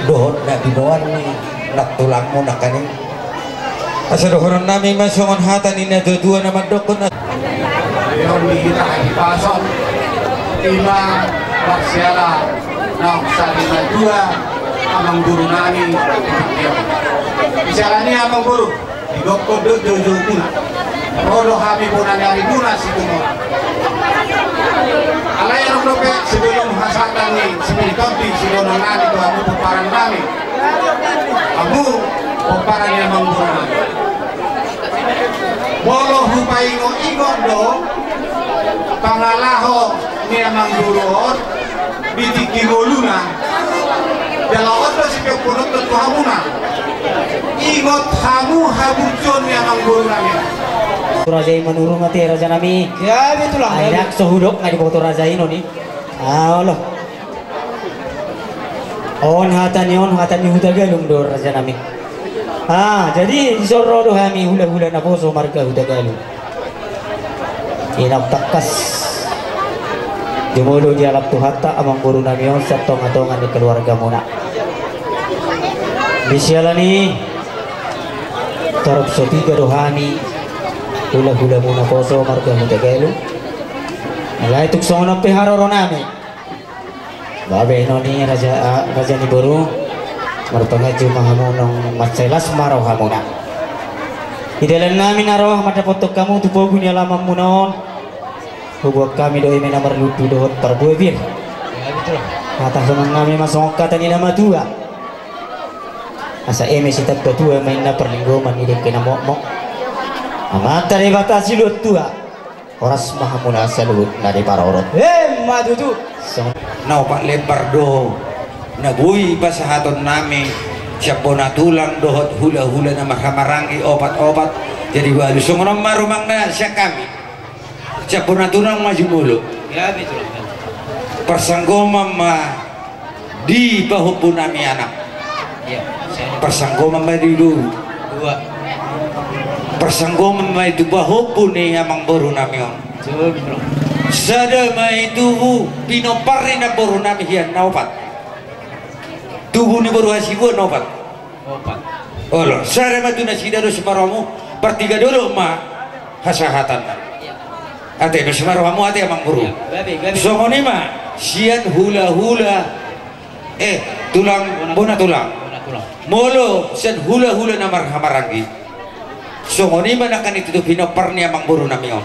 dohot na binoan ni nantulangmu nangkaning. Asa dohonon nami ma songon hata ni natuatua na mandokkon. Leon di hita hahipason, ima marsiala naung sari matua amangboru nami. Siala ni amangboru, didokkon do joujou muna. Ro do hami bona ni ari muna Situmorang. Alai adong dope sebelum hasahatan ni Sipilitondi, sidohonon nami tu hamu pomparan nami. Hamu pomparan ni amangboru nami. Molo hupaingotingot do pangalaho ni amangboru on di tingki ngoluna, jala on do sipeopon on tu hamuna. Ingot hamu haburjuon ni amangboru nami. Raja i Manurung ate raja nami. Gabe tulang. Ai ndang so hudok nga diboto raja i non i. Ah, olo. On hata ni on, hata ni Hutagalung do raja nami. Ah, jadi dison ro do hami hulahula naposo marga Hutagalung. Inang tangkas. Jumolo dialap Tuhanta amangboru nami on sian tongatonga ni keluargamuna. Di siala ni i, torop so piga do hami hulahulamuna poso marga Hutagalung. Alai tung songon on pe haroro nami. Bahen on i raja, ah, raja ni boru. Marpanganju ma hamu naung mansai las ma rohamuna. Di dalan nami na ro mandapothon hamu tu pogu ni alamanmuna on, huboan hami do eme na marlundu dohot parbue pir. Hatahonon nami ma songon hata ni na matua. Asa eme sitamba tua ma inna parlinggoman ni dengke na mokmok. Amanta Debata silehon tua. Horas ma hamuna saluhutna diparorot. Emma tutu. Na opat lembar do na boi pasahaton nami sian bona tulang dohot hulahula na marhahamaranggi opat-opat. Jadi ualu songon on ma rumangna sian hami. Sian bona tulang ma jumolo. Parsanggoman ma di pahompu nami anak. Parsanggoman ma di boru. Parsanggoman ma i tu pahompu ni amangboru nami on. Sada ma i tubu pinompar ni namboru nami hian na opat. Tubu ni boru hasibuan na opat. Olo, sada ma tu nasida dos ma rohamu, partiga dolok ma hasahatan. Ate, dos ma rohamu ate amangboru. Songon i ma sian hulahula, eh, tulang, bona tulang. Molo sian hulahula na marhahamaranggi, songon i ma nangkin i tutu pinompar ni amangboru nami on.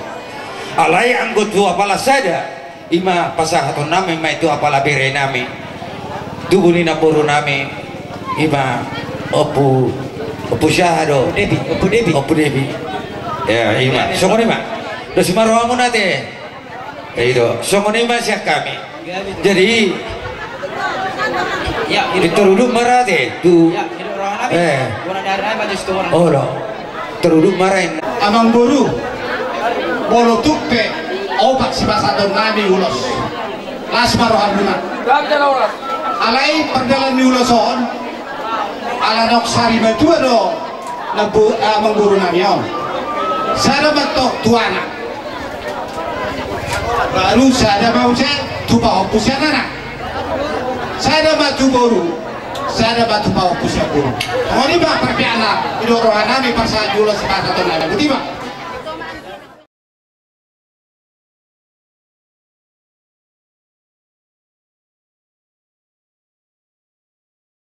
Alai anggo tu apala sada, ima pasahaton nami ma i tu apala bere nami, tubu ni namboru nami, ima ompu, ompu siaha do? Ompu Debi. Ompu Debi. Ya, ima. Songon i ma. Dos ma rohamuna ate. Ya, i do. Songon i ma sian hami. Jadi, ya, i do. Taruduk ma ra ate tu. Ya, i do roha nami. Eh. Bona ni ari nai ma di situ orang. Olo. Taruduk ma ra inna. Amangboru, molo tung pe opat sipasahaton nami ulos, las ma rohamuna. Alai pardalan ni ulos on, ala naung sari matua do nambo-, amangboru nami on. Sada ma tong tu anak. Baru sada ma muse tu pahompu sian anak. Sada ma tu boru, sada ma tu pahompu sian boru. Songon i ma parpeakna, i do roha nami pasahat ulos sipasahaton nami. Boti ma.